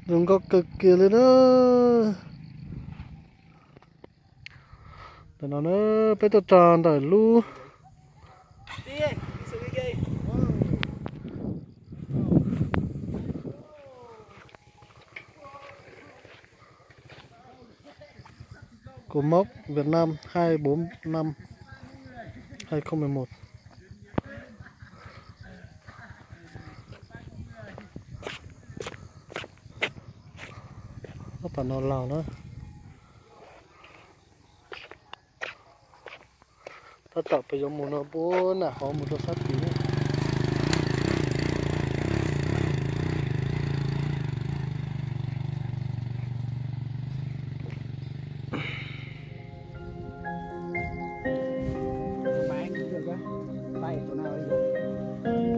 Zoo nkauj kawg kiag li na. Ntawm no na, peb tuaj txog ntawm lub cột mốc Việt Nam hai bốn năm, hai không mười một. Ob pam no Laus na. Tab tom peb yuav mus no puag nram hauv mus rau sab tid.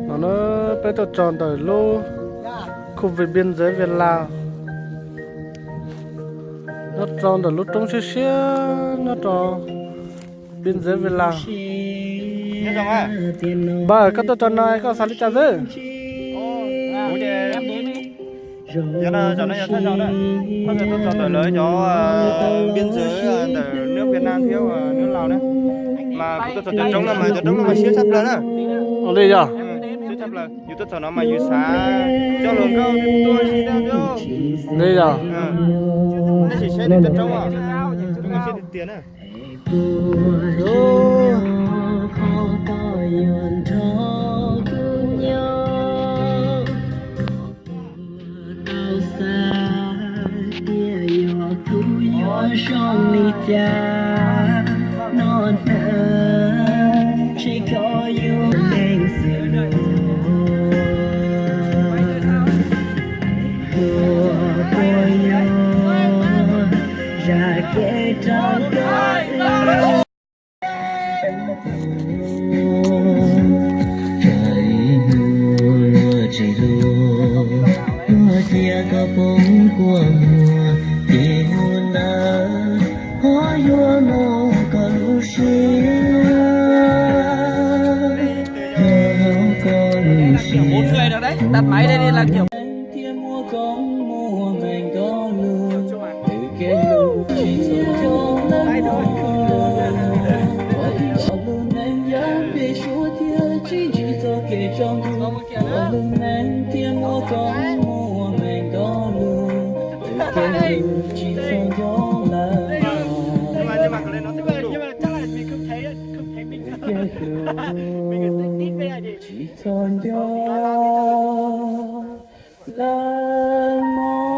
No na, peb tuaj txog ntawm lub khu vực biên giới Việt Lào. Nyob rau ntawm lub roob siab siab nyob rau biên giới Việt Lào. Npawg, koj tuaj txog no koj xav li cas xwb? Yog no, zaum no yog thaj zaum na, thaj zaum tuaj txog ntawm lawv cov biên giới ntawm nước Việt Nam thiab nước Lào na. Mas kuv tuaj txog cov roob no mas cov roob no mas siab tshaj plaws na. Ua li yog. Siab tshaj plaws, yus tuaj txog no mas yus xav coj hluas nkauj tuaj si dab thiab. Li yog. Tab sis saib nws cov roob, roob siab tiag tiag na. Tau xav tias yog kuv yuav zoo li cas no hnawv, ntshe koj yuav leej xwm luag, luag puas yuav zam kev rau koj. Tsam ib hnub luag tsis hlub, luag cia koj poob kua muag, ces hnub ntawd ho yuav mus koj lub siab, yuav mus koj lub siab. Thiaj muab koj muag meem nto lus, twb kev lus tsis txaus nco lawm. Ua tib tsob lus neej yog peb suav thiab tsis ntsib txoj kev tsaus ntuj. Ua lus neej thiaj muab koj muag meem nto lus, twb kev lus tsis txaus nco lawm. Kev lus tsis txaus nco lawm mog.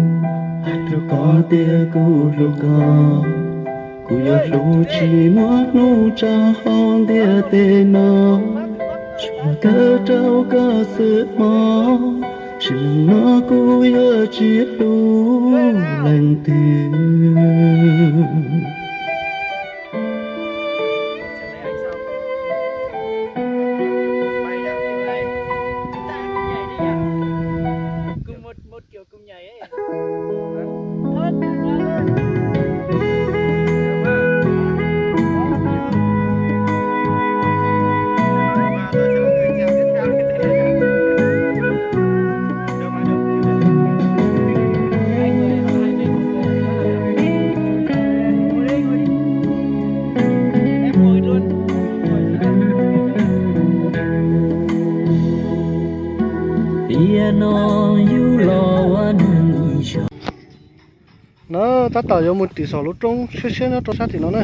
Kuv hais rau koj tias kuv hlub koj, kuv yuav hlub tsis muaj hnub tso hauv ntiaj teb no, tsuas kawm rau koj xwb mog, tsim nyog no kuv yuav tsis hlub leej twg. Tiam no yus los ua neeg ib zaug. Na, tab tom yuav mus tim saum lub roob siab siab nyob rau sab tim no na.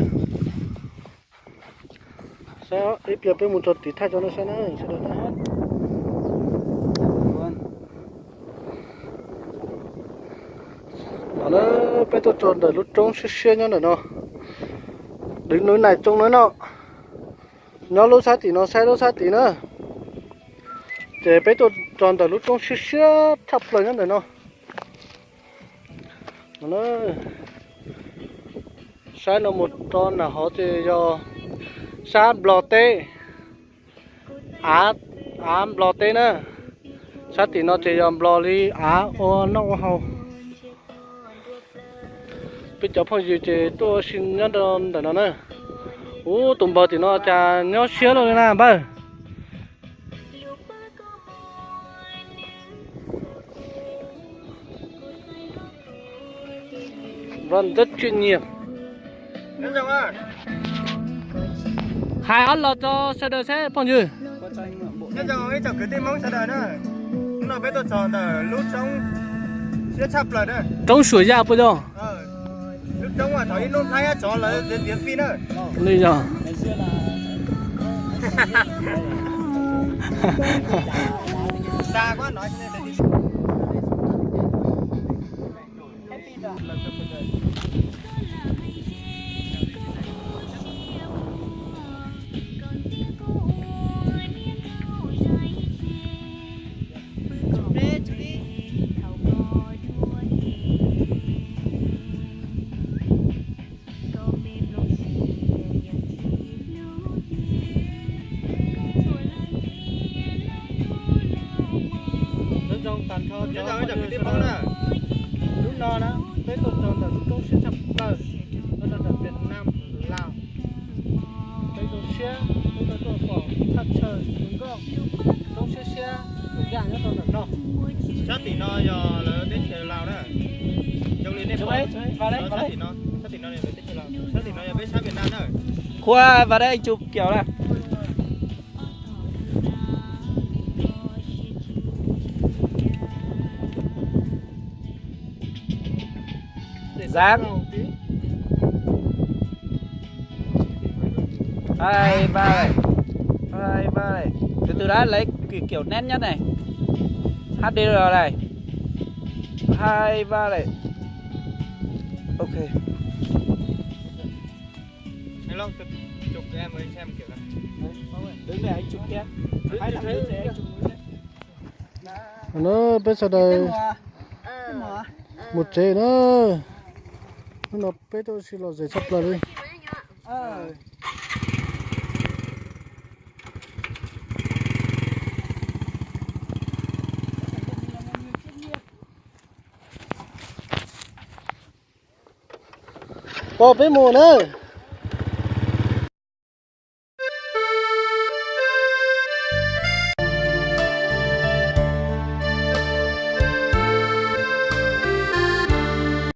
Saib ib pliag peb mus rau tim thaj cov no saib na, sawv daws na. Peb tuaj txog ntawm lub roob siab siab nyob ntawm no. Đứng núi này trông núi nọ. Nyob lub sab tim no saib lub sab tim na, ces peb tuaj txog ntawm lub roob siab siab tshaj plaws nyob ntawm no. Saib no mus rau nram hov ces yog sab Nplog teb, av, av Nplog teb na. Sab tim no ces yog Nplog li av ua noj ua haus. Peb cov phooj ywg ces tuaj ua si nyob rau ntawm no na. Ub, tus npawg tim no cas nyob siab luaj li na npawg. Hais ob los rau sawv daws saib phooj ywg. Nyob zoo ib tsoom kwv tij Hmoob sawv daws na, hnub no peb tuaj txog ntawm lub roob siab tshaj plaws na. Roob Suam Yaj puas yog? Lub roob uas thaum ib hnub Thaib tsov lawv txiav txiav fij na. Li yog. Nyob zoo tag nrho cov kwv tij Hmoob na, hnub no na peb tuaj txog ntawm lub roob siab tshaj plaws, nyob rau ntawm Vietnam Laos. Peb zoo siab, peb tuaj pom thaj chaw zoo nkauj, roob siab siab, tus yaj nyob rau ntawm no. Sab tim no yog lawv teb chaws Laos na. Zoo li nej pom, sab tim no, sab tim no yog lawv teb chaws Laos, sab tim no yog peb sab Việt Nam na. Khua vào đây chụp kiểu là. Để dáng. Hai ba này. Hai ba này. Từ từ đã, lấy kiểu, kiểu nét nhất này. hát đê rờ này. Hai ba này. Ok. Hello, chụp cho em với anh xem kiểu này. Đứng này anh chụp kia. Hai thằng đứng này anh chụp. Hnub no peb sawv daws mus tsev na. Hnub no peb tuaj ua si lom zem tshaj plaws li. Pog, peb mus na.